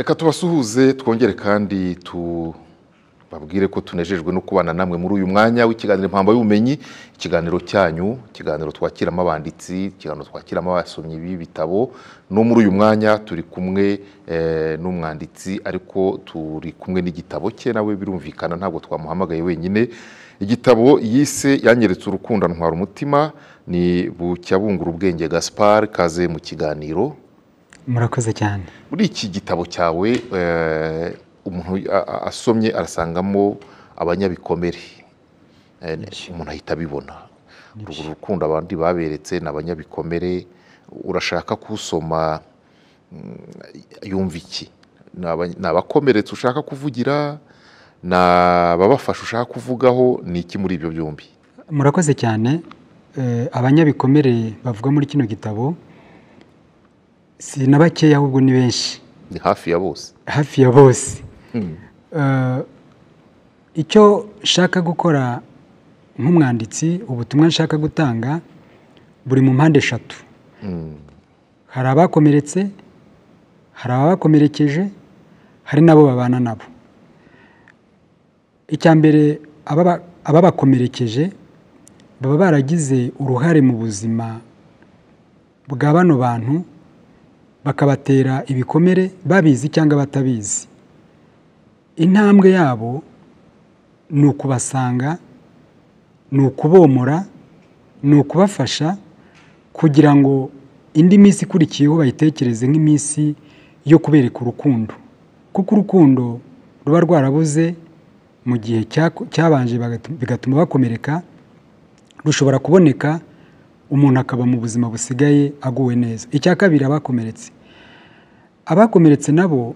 Reka tubasuhuze twongere kandi tubabwire ko tunejejwe no kubana namwe muri uyu mwanya w'ikiganiro Impamba y'Ubumenyi, ikiganiro cyanyu, ikiganiro twakiramo abanditsi, ikiganiro twakiramo abasomyi b'ibitabo. No muri uyu mwanya turi kumwe n'umwanditsi, ariko turi kumwe n'igitabo cye, nawe birumvikana ntabwo twamuhamagaye wenyine. Igitabo yise Yanyeretse Urukundo Antwara Umutima, ni Bucyabungura Ubwenge Gaspard. Kaze mu kiganiro. Murakoze cyane. Muri iki gitabo cyawe umuntu asomye arasangamo abanyabikomere, umuntu ahita abibona. Urwo rukundo abandi baberetse ni abanyabikomere. Urashaka kusoma yumva iki? Ni abakomeretse ushaka kuvugira, ni ababafasha ushaka kuvugaho, ni iki muri ibyo byombi? Murakoze cyane. Abanyabikomere bavuga muri kino gitabo si na bakeya, ahubwo ni benshi. Ni hafi ya bose. Hafi ya bose. Icyo nshaka gukora nk'umwanditsi, ubutumwa nshaka gutanga buri mu mpande eshatu. Hari abakomeretse, hari ababakomerekeje, hari n'abo babana nabo. Icya mbere, ababakomerekeje baba baragize uruhare mu buzima bwa bano bantu, bakabatera ibikomere babizi cyangwa batabizi. Intambwe yabo ni ukubasanga, ni ukubomora, ni ukubafasha kugira ngo indi minsi ikurikiyeho bayitekereze nk'iminsi yo kubereka urukundo, kuko urukundo ruba rwarabuze mu gihe cyabanje bigatuma bakomereka, rushobora kuboneka umuntu akaba mu buzima busigaye aguwe neza. Icya kabiri, abakomeretse. Abakomeretse nabo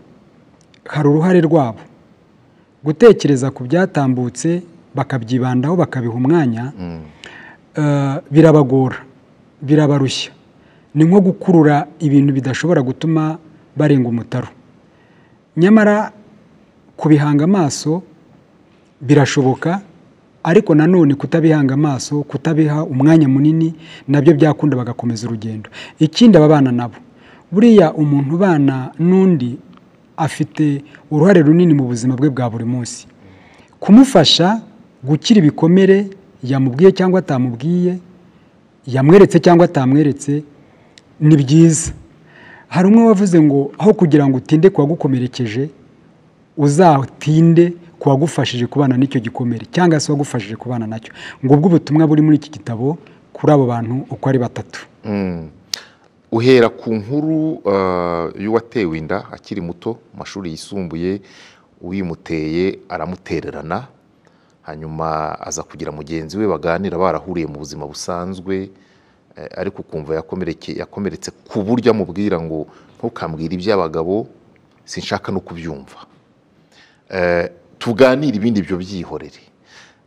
hari uruhare rwabo. Gutekereza ku byatambutse bakabyibandaho, bakabiha umwanya, birabagora, birabarushya. Ni nko gukurura ibintu bidashobora gutuma barenga umutaru. Nyamara kubihanga amaso birashoboka, ariko nanone kutabihanga amaso, kutabiha umwanya munini, nabyo byakunda bagakomeza urugendo. Ikindi, ababana nabo, buriya umuntu ubana n'undi afite uruhare runini mu buzima bwe bwa buri munsi. Kumufasha gukira ibikomere yamubwiye cyangwa atamubwiye, yamweretse cyangwa atamweretse, ni byiza. Hari umwe wavuze ngo aho kugira ngo utinde ku wagukomerekeje, uzatinde ku wagufashije kubana n'icyo gikomere, cyangwa se wagufashije kubana nacyo. Ngo ubwo ubutumwa buri muri iki gitabo kuri abo bantu uko ari batatu. Uhera ku nkuru y'uwatewe inda akiri muto mu mashuri yisumbuye, uyimuteye aramutererana, hanyuma aza kugira mugenzi we baganira barahuriye mu buzima busanzwe, ariko ukumva yakomeretse ku buryo amubwira ngo ntukambwire iby'abagabo, sinshaka no kubyumva. Tuganire ibindi ibyo byihorere.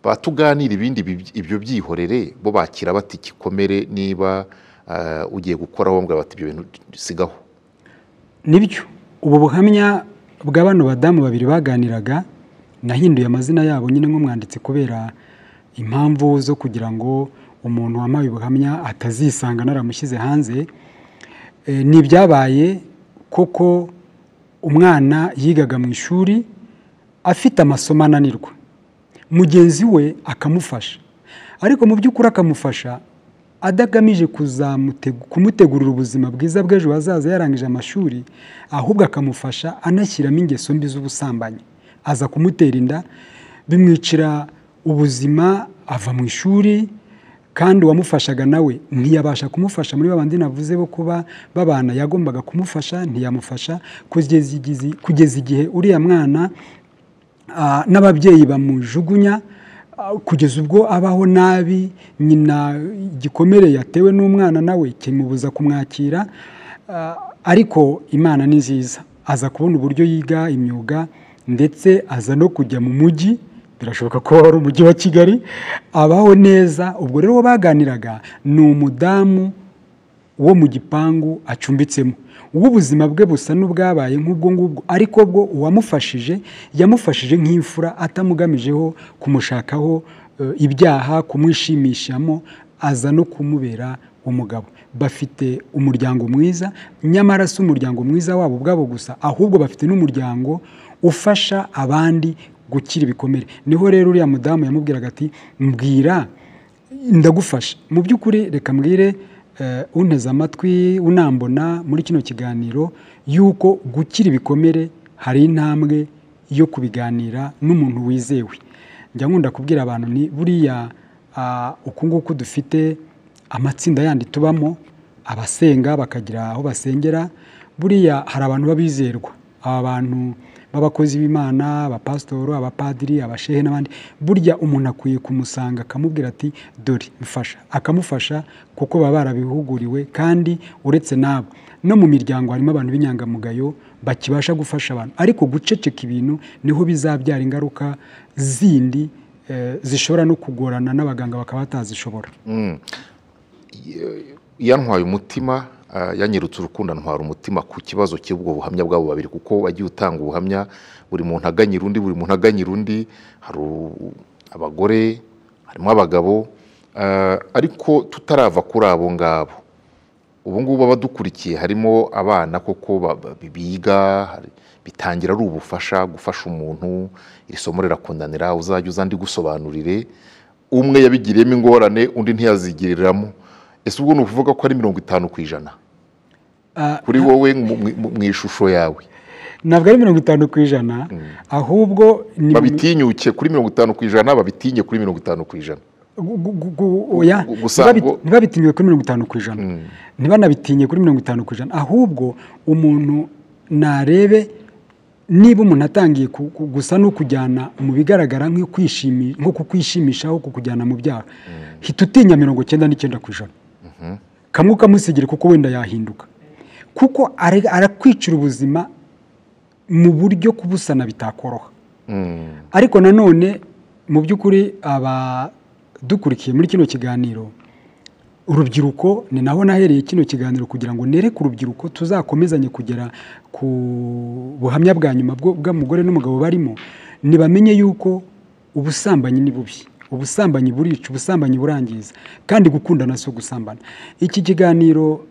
Batuganira ibindi ibyo byihorere, bo bakira bati igikomere niba ugiye gukora wombwa bati ibyo bintu sigaho. Nibyo, ubu buhamya bwa bano badamu babiri baganiraga, nahinduye amazina yabo nyine nk'umwanditsi kubera impamvu zo kugira ngo umuntu wampaye ubuhamya atazisanga naramushyize hanze. Ni ibyabaye koko. Umwana yigaga mu ishuri afite amasomo ananirwa, mugenzi we akamufasha, ariko mu by'ukuri akamufasha adagamije kumutegurira ubuzima bwiza bw'ejo hazaza yarangije amashuri, ahubwo akamufasha anashyiramo ingeso mbi z'ubusambanyi. Aza kumutera inda, bimwicira ubuzima, ava mu ishuri, kandi uwamufashaga nawe ntiyabasha kumufasha muri babandi navuze bo kuba babana, yagombaga kumufasha ntiyamufasha, kugeza igihe uriya mwana n'ababyeyi bamujugunya, kugeza ubwo abaho nabi. Nyina igikomere yatewe n'umwana nawe kimubuza kumwakira, ariko Imana ni nziza, aza kubona uburyo yiga imyuga, ndetse aza no kujya mu mujyi, birashoboka ko wari umujyi wa Kigali, abaho neza. Ubwo rero baganiraga ni umudamu wo mu gipangu acumbitsemo, ubuzima bwe busa n'ubwabaye nk'ubwo ngubwo, ariko bwo uwamufashije yamufashije nk'imfura, atamugamijeho kumushakaho ibyaha, kumwishimishamo, aza no kumubera umugabo. Bafite umuryango mwiza, nyamara si umuryango mwiza wabo ubwabo gusa, ahubwo bafite n'umuryango ufasha abandi gukira ibikomere. Niho rero uriya mudamu yamubwiraga ati mbwira ndagufasha. Mu by'ukuri reka mbwire unteze amatwi unambona muri kino kiganiro yuko gukira ibikomere hari intambwe yo kubiganira n'umuntu wizewe. Njya nkunda kubwira abantu ni buriya uku nguku dufite amatsinda yandi tubamo, abasenga bakagira aho basengera, buriya hari abantu babizerwa, aba bantu b'abakozi b'Imana, abapasitoro, abapadiri, abashehe n'abandi. Burya umuntu akwiye kumusanga akamubwira ati dore mfasha, akamufasha kuko baba barabihuguriwe. Kandi uretse nabo no mu miryango harimo abantu b'inyangamugayo bakibasha gufasha abantu, ariko guceceka ibintu niho bizabyara ingaruka zindi zishobora no kugorana n'abaganga bakaba batazishobora. Yantwaye umutima, yanyerutse urukundo antwara umutima ku kibazo cy'ubwo buhamya bwabo babiri, kuko wagiye utanga ubuhamya buri muntu aganyira undi, buri muntu aganyira undi. Hari abagore, harimo abagabo, ariko tutarava kuri abo ngabo ubu ngubu abadukurikiye harimo abana koko biga, bitangira ari ubufasha, gufasha umuntu, iri somo rirakunanira, uzajya uza ndigusobanurire. Umwe yabigiriyemo ingorane, undi ntiyazigiriramo. Ese ubwo ni ukuvuga ko ari 50% kuri wowe mu ishusho yawe? Ntabwo ari 50%, ahubwo babitinyuke kuri 50%, babitinye kuri 50%. Oya, ntibabitinyuke kuri 50%, ntibanabitinye kuri 50%, ahubwo umuntu narebe niba umuntu atangiye gusa no kujyana mu bigaragara nko kukwishimishaho kukujyana mu byaha, hita utinya 99%, kamwe ukamusigira kuko wenda yahinduka, kuko arakwicira ubuzima mu buryo kubusana bitakoroha. Ariko nanone mu by'ukuri abadukurikiye muri kino kiganiro, urubyiruko, ni naho nahereye kino kiganiro kugira ngo nereke urubyiruko tuzakomezanye kugera ku buhamya bwa nyuma bw'umugore n'umugabo barimo, nibamenye yuko ubusambanyi ni bubi, ubusambanyi burica, ubusambanyi burangiza, kandi gukundana si gusambana. Iki kiganiro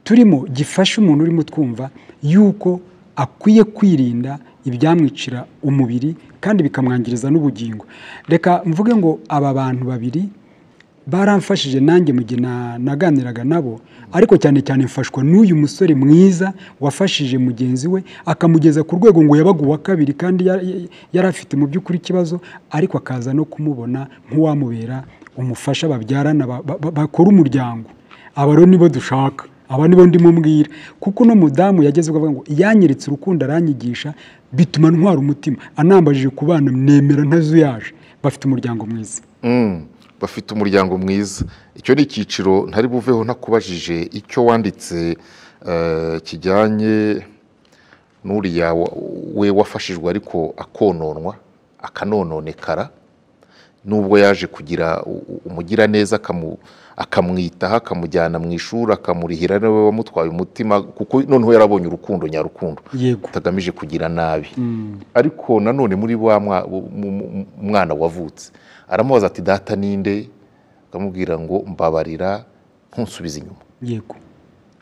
turimo gifasha umuntu urimo twumva yuko akwiye kwirinda ibyamwicira umubiri kandi bikamwangiriza n'ubugingo. Reka mvuge ngo aba bantu babiri baramfashije nanjye mu gihe naganiraga nabo, ariko cyane cyane mfashwa n'uyu musore mwiza wafashije mugenzi we akamugeza ku rwego ngo yabaga uwa kabiri, kandi yari afite mu by'ukuri ikibazo, ariko akaza no kumubona nk'uwamubera umufasha, babyarana, bakora umuryango. Aba rero nibo dushaka, aba nibo ndimo mbwira, kuko no mudamu yageze avuga ngo yanyeretse urukundo aranyigisha bituma ntwara umutima, anambajije ku bana nemera ntazuyaje. Bafite umuryango mwiza. Bafite umuryango mwiza. Icyo ni icyiciro ntari buveho ntakubajije icyo wanditse kijyanye n'uriya we wafashijwe ariko akononwa, akanononekara, nubwo yaje kugira umugira neza akamwitaho, akamujyana mu ishuri, akamurihira, nawe wamutwaye umutima, kuko noneho yarabonye urukundo nyarukundo utagamije kugira nabi. Ariko nanone muri wa mwana wavutse aramubaza ati data ninde? Akamubwira ngo mbabarira ntunsubize inyuma. Yego.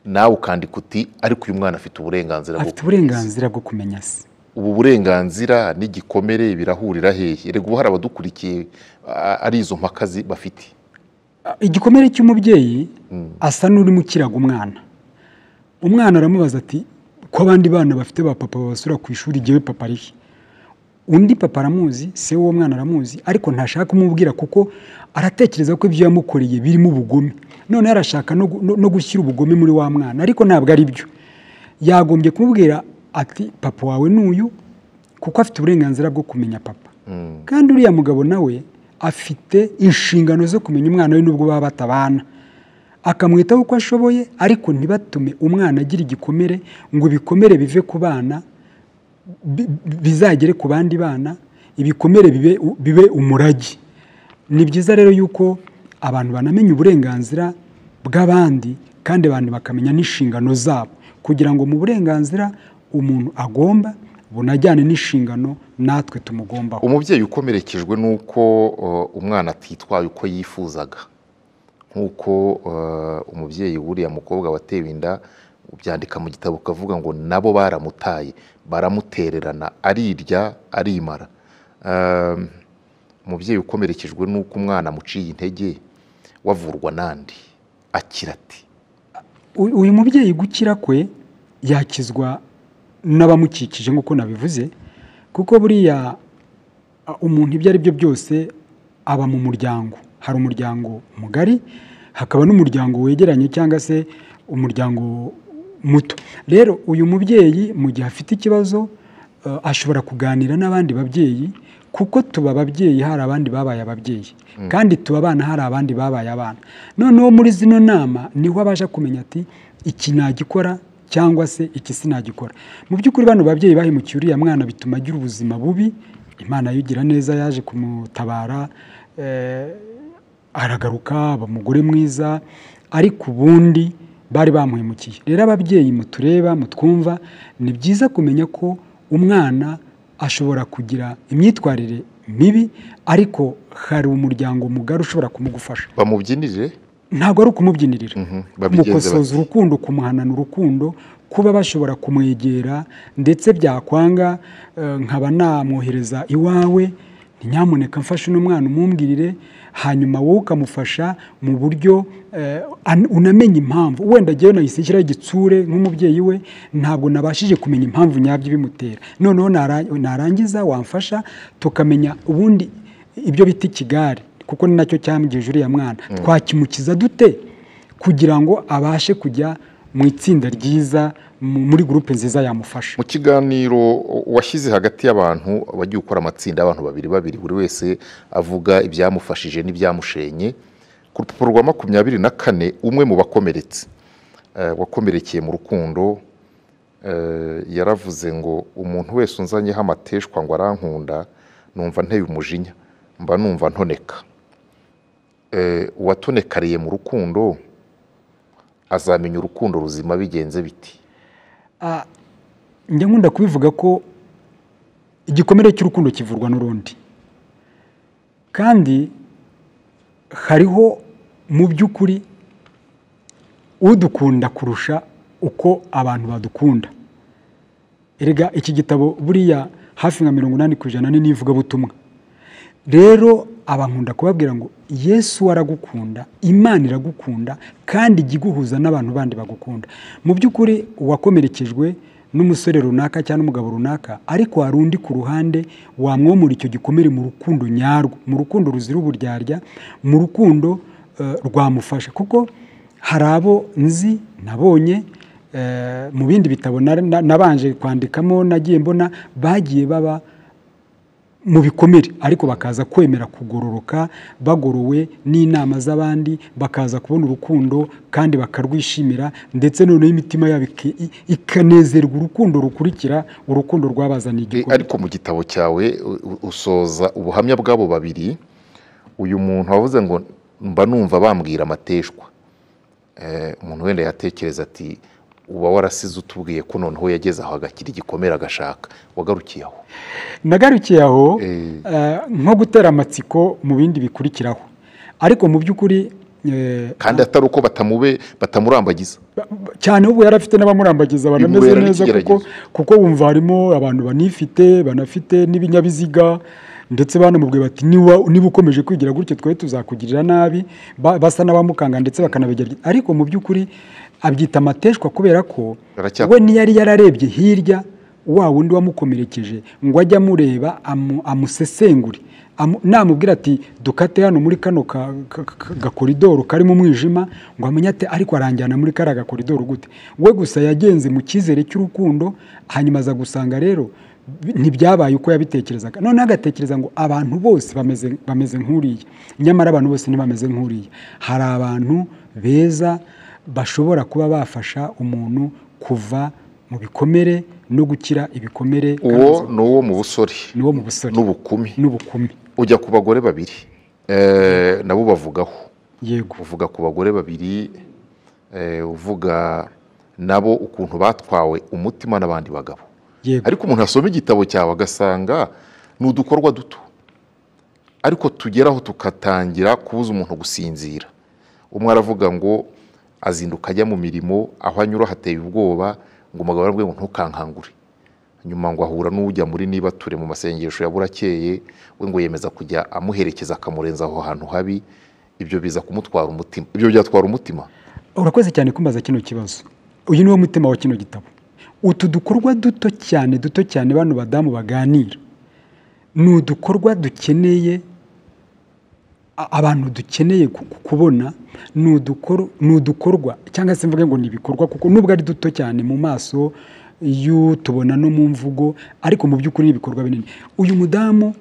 Nawe ukandika uti ariko uyu mwana afite uburenganzira bwo, afite uburenganzira bwo kumenya se. Ubu burenganzira n'igikomere birahurira hehe? Erega ubu hari abadukurikiye ari izo mpaka bafite. Igikomere cy'umubyeyi asa n'uri mu kirago umwana. Umwana aramubaza ati ko abandi bana bafite ba papa babasura ku ishuri, jyewe papa ari he? Undi papa aramuzi, se w'uwo mwana aramuzi, ariko ntashaka kumubwira kuko aratekereza ko ibyo yamukoreye birimo ubugome. None arashaka no gushyira ubugome muri wa mwana, ariko ntabwo ari byo. Yagombye kumubwira ati papa wawe n'uyu, kuko afite uburenganzira bwo kumenya papa. Kandi uriya mugabo nawe afite inshingano zo kumenya umwana we nubwo baba batabana, akamwitaho uko ashoboye, ariko ntibatume umwana agira igikomere ngo ibikomere bive ku bana bizagere ku bandi bana, ibikomere bibe umurage. Ni byiza rero yuko abantu banamenya uburenganzira bw'abandi, kandi abantu bakamenya n'inshingano zabo, kugira ngo mu burenganzira umuntu agomba bunajyane n'inshingano natwe tumugombaho. Umubyeyi ukomerekejwe n'uko umwana atitwaye uko yifuzaga, Nk'uko umubyeyi w'uriya mukobwa watewe inda ubyandika mu gitabo ukavuga ngo nabo baramutaye, baramutererana, arirya arimara. Umubyeyi ukomerekejwe n'uko umwana amuciye intege wavurwa nandi akira ati? Uyu mubyeyi gukira kwe yakizwa n'abamukikije nk'uko nabivuze, kuko buriya umuntu ibyo ari byo byose aba mu muryango. Hari umuryango mugari, hakaba n'umuryango wegeranye cyangwa se umuryango muto. Rero uyu mubyeyi mu gihe afite ikibazo ashobora kuganira n'abandi babyeyi, kuko tuba ababyeyi hari abandi babaye ababyeyi, kandi tuba abana hari abandi babaye abana. Noneho muri zino nama niho abasha kumenya ati iki nagikora cyangwa se iki sinagikora. Mu by'ukuri bano babyeyi bahemukiye uriya mwana bituma agira ubuzima bubi. Imana yugira neza yaje kumutabara, aragaruka aba umugore mwiza, ariko ubundi bari bamuhemukiye. Rero ababyeyi mutureba mutwumva, ni byiza kumenya ko umwana ashobora kugira imyitwarire mibi, ariko hari umuryango mugari ushobora kumugufasha. Bamubyinirire? Ntabwo ari ukumubyinirira, kumukosoza urukundo, kumuhanana urukundo, kuba bashobora kumwegera, ndetse byakwanga nkaba namwohereza iwawe, nyamuneka mfashe uno mwana umumbwirire, hanyuma wowe ukamufasha mu buryo unamenya impamvu. Wenda njyewe nahise nshyiraho igitsure nk'umubyeyi we, ntabwo nabashije kumenya impamvu nyabyo ibimutera. Noneho narangiza wamfasha tukamenya ubundi ibyo bita ikigare, kuko ni nacyo cyamugije uriya mwana. Twakimukiza dute kugira ngo abashe kujya mu itsinda ryiza, muri groupe nziza yamufasha. Mu kiganiro washyize hagati y'abantu bagiye gukora amatsinda y'abantu babiri babiri, buri wese avuga ibyamufashije n'ibyamushenye, ku rupapuro rwa 24 umwe mu bakomeretse wakomerekeye mu rukundo yaravuze ngo umuntu wese unzanyeho amateshwa ngo arankunda, numva nteye umujinya, mba numva ntoneka. Uwatonekariye mu rukundo azamenya urukundo ruzima bigenze biti? Njya nkunda kubivuga ko igikomere cy'urukundo kivurwa n'urundi, kandi hariho mu by'ukuri udukunda kurusha uko abantu badukunda. Erega iki gitabo buriya hafi nka 80% ni n'ivugabutumwa. Rero abankunda kubabwira ngo Yesu aragukunda, Imana iragukunda, kandi igiguhuza n'abantu bandi bagukunda. Mu by'ukuri uwakomerekejwe n'umusore runaka cyangwa umugabo runaka, ariko hari undi ku ruhande wamwomora icyo gikomere mu rukundo nyarwo, mu rukundo ruzira uburyarya, mu rukundo rwamufasha. Kuko hari abo nzi nabonye mu bindi bitabo nabanje kwandikamo, nagiye mbona bagiye baba mu bikomere, ariko bakaza kwemera kugororoka bagorowe n'inama z'abandi, bakaza kubona urukundo kandi bakarwishimira, ndetse noneho imitima yabo ikanezerwa urukundo rukurikira urukundo rwabazaniye igikomere. Ariko mu gitabo cyawe usoza ubuhamya bw'abo babiri, uyu muntu wavuze ngo mba numva bambwira amateshwa, umuntu wenda yatekereza ati uba warasize utubwiye ko noneho yageze aho agakira igikomere agashaka, wagarukiye aho? Nagarukiye aho nko gutera amatsiko mu bindi bikurikiraho, ariko mu by'ukuri kandi atari uko batamurambagiza cyane, ubu yarafite n'abamurambagiza banameze neza, kuko wumva harimo abantu banifite, banafite n'ibinyabiziga, ndetse banamubwiye bati niba ukomeje kwigira gutyo twe tuzakugirira nabi, basa n'abamukanga ndetse bakanabigerageza. Ariko mu by'ukuri abyita amateshwa kubera ko we ntiyari yararebye hirya wa wundi wamukomerekeje ngo ajye amureba amusesengure, namubwira ati dukate hano muri kano gakoridoro karimo umwijima, ngo amenye ati ariko aranjyana muri kariya gakoridoro gute. We gusa yagenze mu cyizere cy'urukundo, hanyuma aza gusanga rero ntibyabaye uko yabitekerezaga. Noneho agatekereza ngo abantu bose bameze nk'uriya, nyamara abantu bose ntibameze nk'uriya. Hari abantu beza bashobora kuba bafasha umuntu kuva mu bikomere no gukira ibikomere. Uwo ni uwo mu busore, ni uwo mu busore n'ubukumi. Ujya ku bagore babiri nabo bavugaho. Yego, uvuga ku bagore babiri, uvuga nabo ukuntu batwawe umutima n'abandi bagabo. Ariko umuntu asoma igitabo cyawe agasanga ni udukorwa duto, ariko tugeraho tukatangira kubuza umuntu gusinzira. Umwe aravuga ngo azinduka ajya mu mirimo, aho anyura hateye ubwoba, ngo umugabo aramubwira ngo ntukankangure. Nyuma ngo ahura n'ujya muri nibature mu masengesho ya burakeye, we ngo yemeza kujya amuherekeza akamurenza aho hantu habi. Ibyo biza kumutwara umutima. Ibyo byatwara umutima. Urakoze cyane kumbaza kino kibazo. Uyu niwo mutima wa kino gitabo. Utu dukorwa duto cyane duto cyane bano badamu baganira, ni udukorwa dukeneye abantu dukeneye kubona, ni udukorwa cyangwa se mvuge ngo ni ibikorwa, kuko nubwo ari duto cyane mu maso y'utubona no mu mvugo, ariko mu by'ukuri ni ibikorwa binini. Uyu mudamu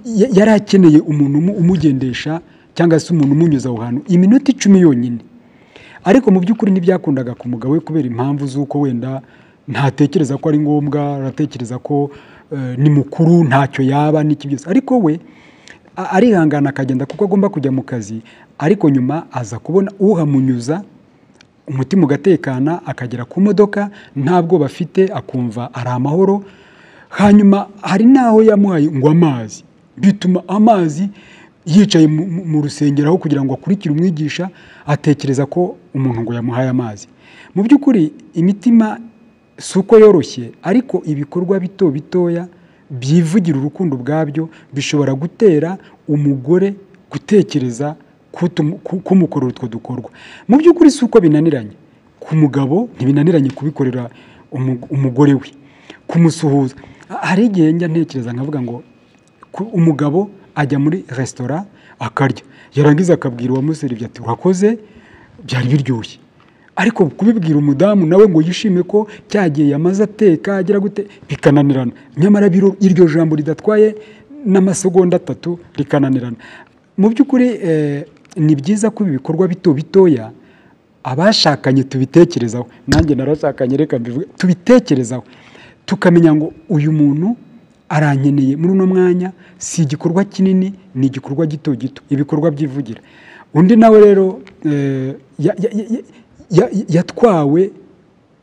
yari akeneye umuntu umugendesha cyangwa se umuntu umunyuza aho hantu iminota 10 yonyine, ariko mu by'ukuri ntibyakundaga ku mugabo we kubera impamvu z'uko wenda ntatekereza ko ari ngombwa, aratekereza ko ni mukuru ntacyo yaba n'iki byose, ariko we arihangana akagenda kuko agomba kujya mu kazi. Ariko nyuma aza kubona uhamunyuza, umutima ugatekana, akagera ku modoka ntabwo bafite, akumva ari amahoro. Hanyuma hari naho yamuhaye ngo amazi, bituma amazi yicaye mu rusengero aho kugira ngo akurikire umwigisha, atekereza ko umuntu ngo yamuhaye amazi. Mu by'ukuri imitima si uko yoroshye, ariko ibikorwa bito bitoya byivugira urukundo ubwabyo bishobora gutera umugore gutekereza kumukorera utwo dukorwa. Mu by'ukuri si uko binaniranye ku mugabo, ntibinaniranye kubikorera umugore we, kumusuhuza. Hari igihe njya ntekereza nkavuga ngo umugabo ajya muri resitora akarya, yarangiza akabwira uwamuserivye ati urakoze byari biryoshye, ariko kubibwira umudamu nawe ngo yishime ko cyagiye yamaze ateka agira gute bikananirana. Nyamara iryo jambo ridatwaye n'amasegonda 3 rikananirana. Mu by'ukuri ni byiza ko ibikorwa bito bitoya abashakanye tubitekerezaho. Nanjye narashakanye, reka mbivuge, tubitekerezaho tukamenya ngo uyu muntu arankeneye muri uno mwanya. Si igikorwa kinini, ni igikorwa gito gito, ibikorwa byivugira. Undi nawe rero yatwawe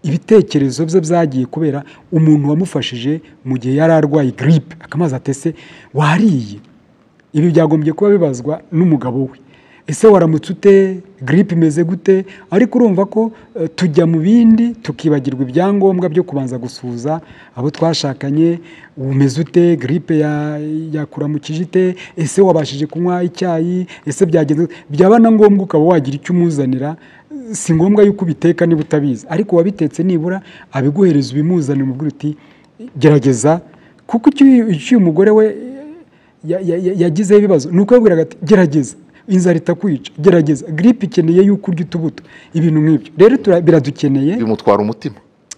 ibitekerezo bye byagiye kubera umuntu wamufashije mu gihe yari arwaye grippe, akamaze atese wariye. Ibi byagombye kuba bibazwa n'umugabo we, ese waramutse ute, grippe imeze gute? Ariko urumva ko tujya mu bindi tukibagirwa ibyangombwa byo kubanza gusuhuza abo twashakanye. Umeze ute, grippe yakuramukije ite, ese wabashije kunywa icyayi, ese byagenze? Byaba na ngombwa ukaba wagira icyo umuzanira. Si ngombwa yuko ubiteka niba utabizi, ariko wabitetse nibura abiguhereza ubimuzanira, umubwira uti gerageza. Kuko icyo umugore we yagizeho ibibazo ni uko yabwiraga ati gerageza inzara itakwica, gerageza grippe ikeneye yuko urya utubuto, ibintu nk'ibyo. Rero biradukeneye. Bimutwara umutima,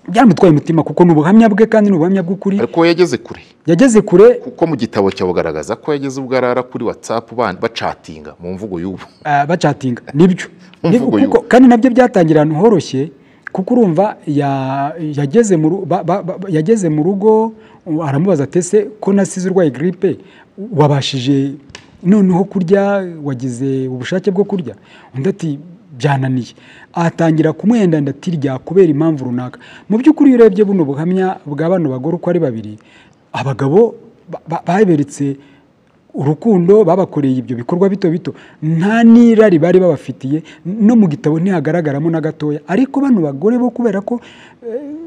byamutwaye umutima kuko ni ubuhamya bwe kandi ni ubuhamya bw'ukuri. Ariko yageze kure, yageze kure kuko mu gitabo cyawe ugaragaza ko yageze ubwo arara kuri WhatsApp bacatinga mu mvugo y'ubu, bacatinga nibyo, kuko kandi nabyo byatangira ahantu horoshye, kuko urumva yageze mu rugo aramubaza ati ese ko nasize urwaye grippe wabashije noneho kurya, wagize ubushake bwo kurya? Undi ati byananiye. Atangira kumwenda ndatirya kubera impamvu runaka. Mu by'ukuri urebye buno buhamya bwa bano bagore uko ari babiri, abagabo baberetse urukundo, babakoreye ibyo bikorwa bito bito, nta n'irari bari babafitiye, no mu gitabo ntihagaragaramo na gatoya. Ariko bano bagore bo kubera ko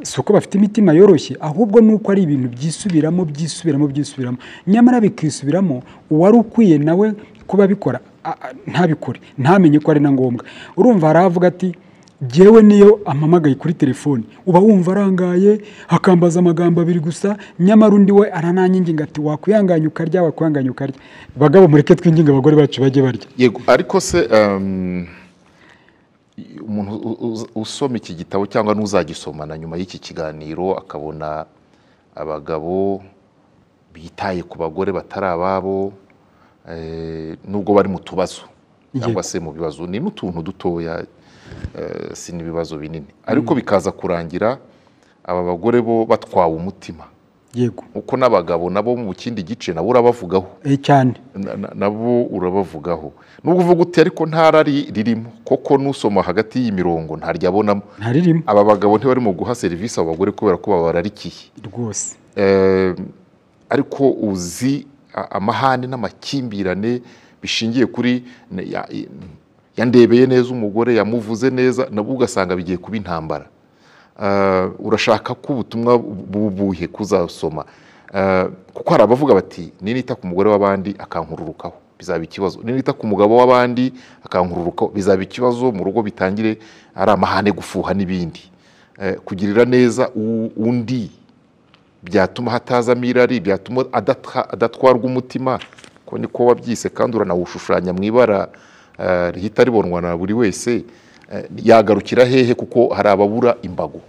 si uko bafite imitima yoroshye, ahubwo nuko ari ibintu byisubiramo byisubiramo byisubiramo, nyamara bikisubiramo uwari ukwiye nawe kuba abikora ntabikore, ntamenye ko ari na ngombwa. Urumva haravuga ati jyewe niyo ampamagaye kuri telefone uba wumva arangaye, akambaza amagambo abiri gusa, nyamara undi we arananyinginga ati wakwihanganya ukarya, wakwihanganya ukarya. Bagabo mureke twinginga abagore bacu bajye barya. Yego, ariko se umuntu usoma iki gitabo cyangwa n'uzagisomana nyuma y'iki kiganiro akabona abagabo bitaye ku bagore batari ababo, nubwo bari mu tubazo cyangwa se mu bibazo, ni n'utuntu dutoya, si n'ibibazo binini, ariko bikaza kurangira aba bagore bo batwawe umutima. Yego, uko n'abagabo nabo mu kindi gice nabo urabavugaho cyane, nabo urabavugaho, nubwo uvuga uti ariko ntarari ririmo, koko nusoma hagati y'imirongo ntaryabonamo. Aba bagabo ntibari mu guha serivisi abo bagore kubera ko babararikiye rwose. Ariko uzi amahane n'amakimbirane bishingiye kuri yandebeye neza umugore, yamuvuze neza, nabwo ugasanga bigiye kuba intambara. Urashaka ko ubutumwa bubuhe kuzasoma? Kuko hari abavuga bati ninita ku mugore w'abandi akankururukaho bizaba ikibazo, ninita ku mugabo w'abandi akankururukaho bizaba ikibazo, mu rugo bitangire ari amahane, gufuha n'ibindi. Kugirira neza undi byatuma hatazamo irari, byatuma adatwarwa umutima, ko niko wabyise kandi uranawushushanya mu ibara rihita ribonwa na buri wese. Yagarukira hehe kuko hari ababura imbago?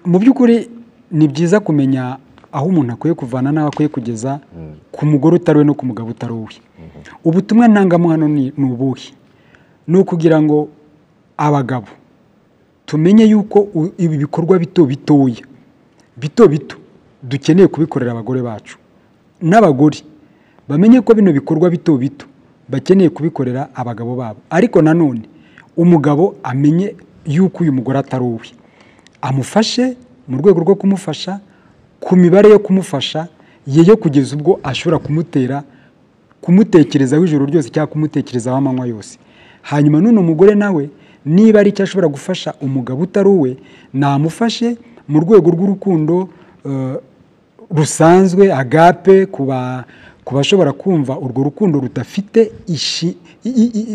Mu by'ukuri ni byiza kumenya aho umuntu akwiye kuvana n'aho akwiye kugeza ku mugore utari we no ku mugabo utari uwe. Ubutumwa ntangamo hano ni ubuhe? Ni ukugira ngo abagabo tumenye yuko ibi bikorwa bito bitoya bito bito dukeneye kubikorera abagore bacu, n'abagore bamenye ko bino bikorwa bito bito bakeneye kubikorera abagabo babo. Ariko nanone umugabo amenye yuko uyu mugore atari uwe, amufashe mu rwego rwo kumufasha ku mibare yo kumufasha ye kugeza ubwo ashobora kumutera kumutekerezaho ijoro ryose cyangwa kumutekerezaho amanywa yose. Hanyuma none umugore nawe niba ari icyo ashobora gufasha umugabo utari uwe, namufashe mu rwego rw'urukundo rusanzwe, agape, ku bashobora kumva urwo rukundo rudafite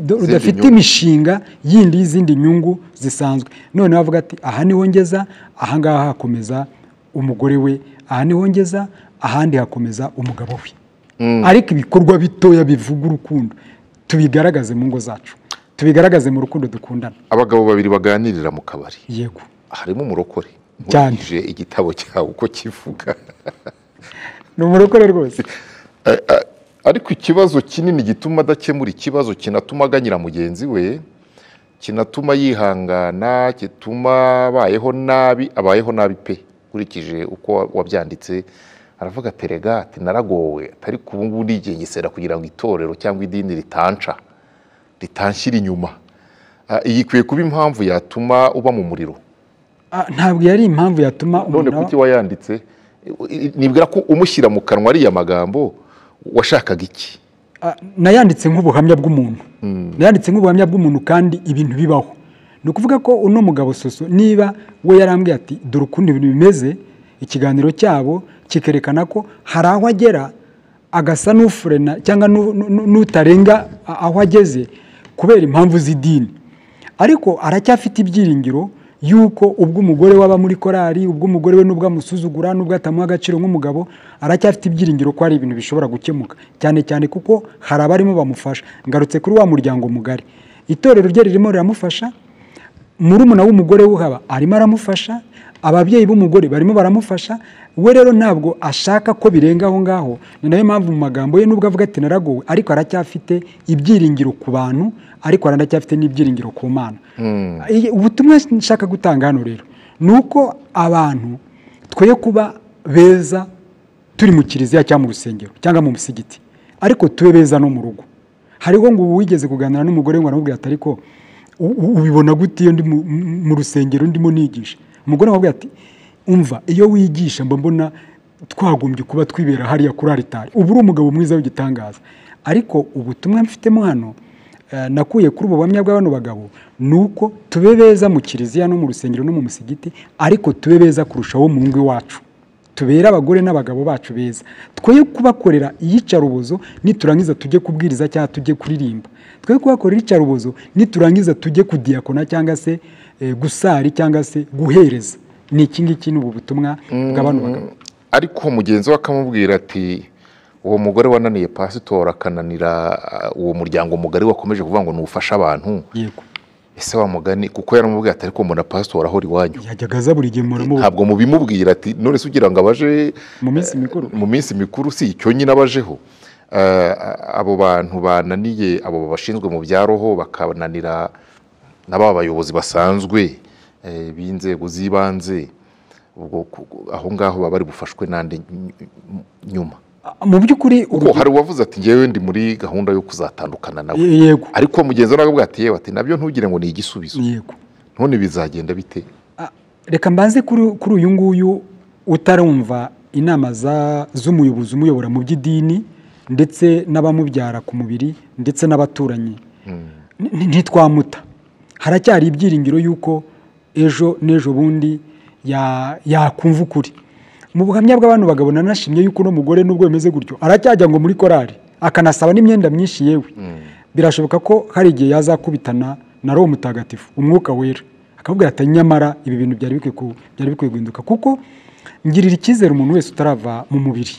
rudafite imishinga yindi y'izindi nyungu zisanzwe. Noneho avuga ati aha niho ngeza, aha ngaha hakomeza umugore we, aha niho ngeza, ahandi hakomeza umugabo we. Ariko ibikorwa bitoya bivuga urukundo tubigaragaze mu ngo zacu, tubigaragaze mu rukundo dukundana. Abagabo babiri baganirira mu kabari, yego, harimo umurokore cyane, igitabo cyawe uko kivuga ni umurokore rwose. Ariko ikibazo kinini gituma adakemura ikibazo, kinatuma aganyira mugenzi we, kinatuma yihangana, gituma abayeho nabi, abayeho nabi pe, nkurikije uko wabyanditse. Aravuga ati rega, ati naragowe, atari ubu ngubu nigengesera kugira ngo itorero cyangwa idini ritanca, ritanshyira inyuma. Iyi ikwiye kuba impamvu yatuma uba mu muriro. Ntabwo yari impamvu yatuma. None kuki wayanditse? Nibwira ko umushyira mu kanwa ariya magambo washakaga iki? Nayanditse nk'ubuhamya bw'umuntu. Nayanditse nk'ubuhamya bw'umuntu kandi ibintu bibaho. Ni ukuvuga ko uno mugabo Soso niba we yarambwiye ati dore ukuntu ibintu bimeze, ikiganiro cyabo kikerekana ko hari aho agera agasa n'ufurena cyangwa n'utarenga aho ageze kubera impamvu z'idini, ariko aracyafite ibyiringiro yuko ubwo umugore waba muri korari, ubwo umugore we nubwo amusuzugura, nubwo atamuha agaciro nk'umugabo, aracyafite ibyiringiro ko hari ibintu bishobora gukemuka, cyane cyane kuko hari abarimo bamufasha. Ngarutse kuri wa muryango mugari, itorero rye ririmo riramufasha, murumuna w'umugore uhaba arimo aramufasha, ababyeyi b'umugore barimo baramufasha. We rero ntabwo ashaka ko birenga aho ngaho. Ni nayo mpamvu mu magambo ye nubwo avuga ati naragowe, ariko aracyafite ibyiringiro ku bantu, ariko aracyafite n'ibyiringiro ku Mana. Ubutumwa nshaka gutanga hano rero ni uko abantu twoye kuba beza turi mu kiliziya cyangwa mu rusengero cyangwa mu musigiti, ariko tube beza no mu rugo. Hariho ngo wigeze kuganira n'umugore ngo aramubwira ati ariko ubibona gute iyo ndi mu rusengero ndimo nigisha? Umugore aramubwira ati umva, iyo wigisha mba mbona twagombye kuba twibera hariya kuri aritari, ubu uri umugabo mwiza w'igitangaza. Ariko ubutumwa mfitemo hano nakuye kuri ubu buhamya bw'abano bagabo ni uko tube beza mu kiliziya no mu rusengero no mu musigiti, ariko tube beza kurushaho mu ngo iwacu, tubere abagore n'abagabo bacu beza. Twoye kubakorera iyicarubozo niturangiza tujye kubwiriza cyangwa tujye kuririmba, twoye kubakorera iyicarubozo niturangiza tujye kudiyakona cyangwa se gusari cyangwa se guhereza. Ni iki ngiki n'ubu butumwa bw'abantu bagabo. Ariko mugenzi we akamubwira ati uwo mugore wananiye pasitora akananira uwo muryango mugari wakomeje kuvuga ngo nufasha abantu. Yego. Ese wa mugani, kuko yaramubwiye ati ariko mbona pasitora aho iwanyu yajyaga aza buri gihe muramubona, ntabwo mubimubwira ati none se ugira ngo abaje mu minsi mikuru, mu minsi mikuru si icyo nyine abajeho. Abo bantu bananiye, abo bashinzwe mu bya roho bakananira n'aba bayobozi basanzwe b'inzego z'ibanze, ubwo aho ngaho baba bari bufashwe nande nyuma? Mu by'ukuri kuko hari uwavuze ati ngewe ndi muri gahunda yo kuzatandukana nawe. Yego. Ariko mugenzi we akavuga ati yewe, ati nabyo ntugire ngo ni igisubizo. Yego. None bizagenda bite? Reka mbanze kuri uyu nguyu utarumva inama z'umuyobozi umuyobora mu by'idini, ndetse n'abamubyara ku mubiri ndetse n'abaturanyi. Ntitwamuta, haracyari ibyiringiro yuko ejo n'ejo bundi yakumva ukuri. Mu buhamya bw'abantu bagabo nanashimye yuko uno mugore nubwo bimeze gutyo aracyajya ngo muri korari akanasaba n'imyenda myinshi yewe. Birashoboka ko hari igihe yazakubitana na Roho Mutagatifu, umwuka wera, akabwira ati nyamara ibi bintu byari bikwiye guhinduka. Kuko ngirira icyizere umuntu wese utarava mu mubiri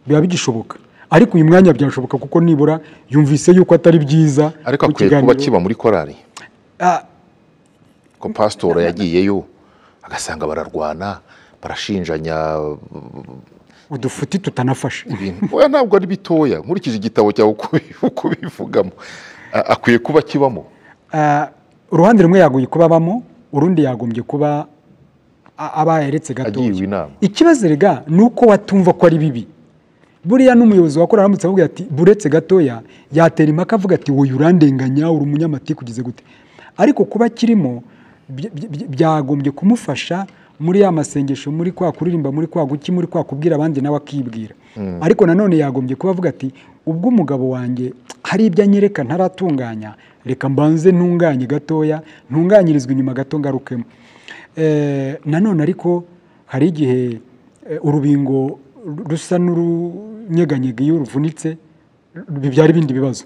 biba bigishoboka, ariko uyu mwanya byashoboka kuko nibura yumvise yuko atari byiza. Ariko akwiye kuba kiba muri korari ko pasitoro yagiyeyo agasanga bararwana barashinjanya udufuti tutanafashe oya ntabwo ari bitoya. Nkurikije igitabo cyawe uko bivugamo akwiye kuba kibamo. Uruhande rumwe yagoye kuba abamo, urundi yagombye kuba aba yaretse gatoya. Ikibazo rega ni uko watumva ko ari bibi. Buriya n'umuyobozi wakora aramutse avuga ati buretse gatoya, yatera impaka avuga ati wowe urandenganya, uri umunyamatiku ugize gute. Ariko kuba kirimo byagombye kumufasha muri ya masengesho, muri kwa kuririmba, muri kwa guki, muri kwa kubwira abandi nawe akibwira. Ariko nanone yagombye kuba avuga ati ubwo umugabo wanjye hari ibyo anyereka ntaratunganya, reka mbanze ntunganye gatoya, ntunganyirizwe inyuma gato ngarukemo. Nanone ariko hari igihe urubingo rusa n'urunyeganyega iyo ruvunitse bibyara ibindi bibazo.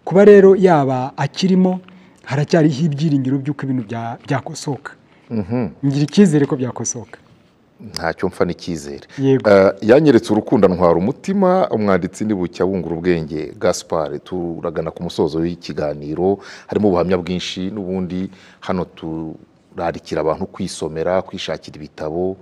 Kuba rero yaba akirimo haracyariho ibyiringiro by'uko ibintu byakosoka. Ngira icyizere ko byakosoka. Ntacyo mfa n'icyizere. Yanyeretse urukundo ntwara umutima. Umwanditsi ni Bucya Bungura Ubwenge Gaspard. Turagana ku musozo w'ikiganiro, harimo ubuhamya bwinshi n'ubundi hano turarikira abantu kwisomera, kwishakira ibitabo.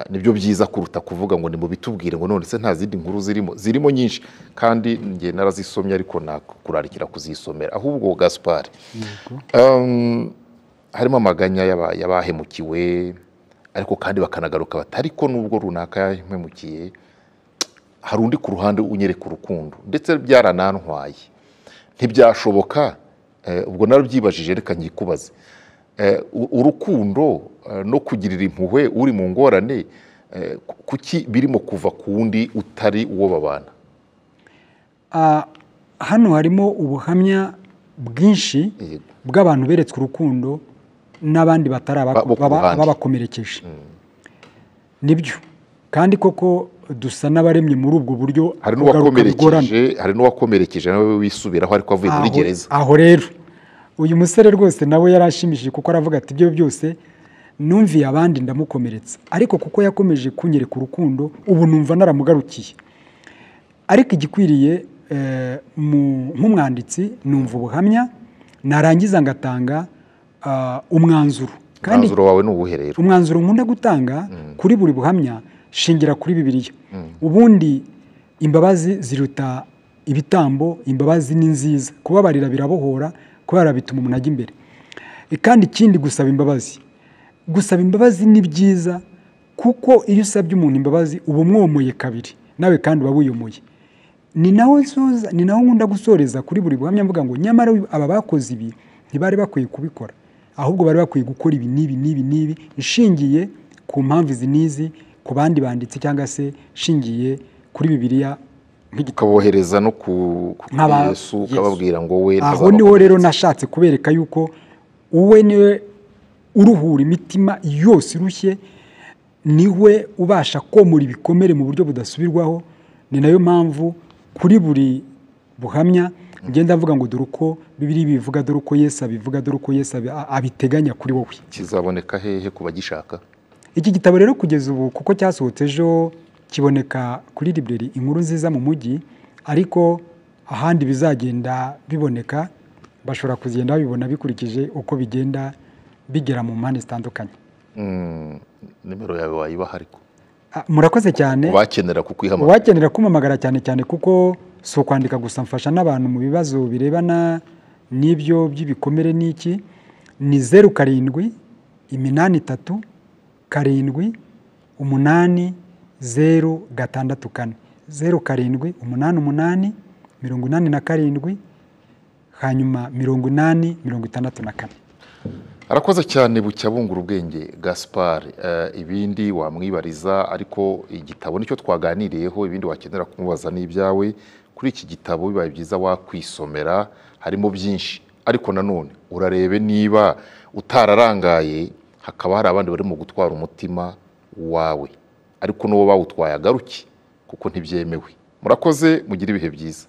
Nibyo byiza kuruta kuvuga ngo nimubitubwire ngo none se nta zindi nkuru zirimo nyinshi, kandi nge narazisomye ariko nakurarikira kuzisomera. Ahubwo Gaspard, harimo amaganya y'abahemukiwe ariko kandi bakanagaruka batari ko nubwo runaka yahemukiye hari undi ku ruhande unyereka urukundo ndetse byaranantwaye ntibyashoboka. Ubwo narabyibajije reka ngikubaze, urukundo no kugirira impuhwe uri mu ngorane kuki birimo kuva ku wundi utari uwo babana? Hano harimo ubuhamya bwinshi bw'abantu beretswe urukundo n'abandi batari babakomerekeje. Nibyo kandi koko dusa n'abaremye muri ubwo buryo. Hari n'uwakomerekeje nawe wisubiraho ariko avuye muri gereza. Aho rero uyu musore rwose nawe yarashimishije kuko aravuga ati ibyo byose numviye abandi ndamukomeretsa, ariko kuko yakomeje kunyereka urukundo ubu numva naramugarukiye. Ariko igikwiriye nk'umwanditsi numva ubuhamya narangiza ngatanga umwanzuro. Kandi umwanzuro wawe ni uwuhe rero? Umwanzuro nkunda gutanga kuri buri buhamya shingira kuri Bibiliya. Ubundi imbabazi ziruta ibitambo, imbabazi ni nziza, kubabarira birabohora, kubara bituma umuntu ajya imbere. Kandi ikindi gusaba imbabazi, gusaba imbabazi ni byiza kuko iyo usabye umuntu imbabazi uba umwomoye kabiri, nawe kandi uba wiyomoye. Ni naho nkunda gusoreza kuri buri buhamya mvuga ngo nyamara aba bakoze ibi ntibari bakwiye kubikora, ahubwo bari bakwiye gukora ibi n'ibi n'ibi n'ibi, ishingiye ku mpamvu izi n'izi, ku bandi banditsi cyangwa se shingiye kuri Bibiliya. Ukabohereza no ku Yesu ukababwira ngo we. Aho niho rero nashatse kubereka yuko uwe niwe uruhura imitima yose irushye, niwe ubasha komora ibikomere mu buryo budasubirwaho. Ni nayo mpamvu kuri buri buhamya ngenda mvuga ngo dore uko Bibiliya bivuga, dore uko Yesu abivuga, dore uko Yesu abiteganya kuri wowe. Kizaboneka hehe ku bagishaka? Iki gitabo rero kugeza ubu kuko cyasohotse ejo kiboneka kuri library Inkuru Nziza mu mujyi, ariko ahandi bizagenda biboneka bashobora kugenda babibona bikurikije uko bigenda bigera mu mpande zitandukanye. Nimero yawe wayibaha ariko? Murakoze cyane. Uwakenera kukwihamagara, uwakenera kumpamagara cyane cyane kuko si ukwandika gusa, mfasha n'abantu mu bibazo birebana n'ibyo by'ibikomere n'iki. Ni 0 7 8 3 7 8 0 6 4 0 7 8 8 87 hanyuma 80 64. Arakoze cyane Bucya Bungura Ubwenge Gaspard. Ibindi wamwibariza, ariko igitabo nicyo twaganiriyeho, ibindi wakenera kumubaza n'ibyawe Kuri iki gitabo bibaye byiza wakwisomera, harimo byinshi, ariko nanone urarebe niba utararangaye hakaba hari abandi barimo gutwara umutima wawe, ariko n'uwo bawutwaye agaruke kuko ntibyemewe. Murakoze, mugire ibihe byiza.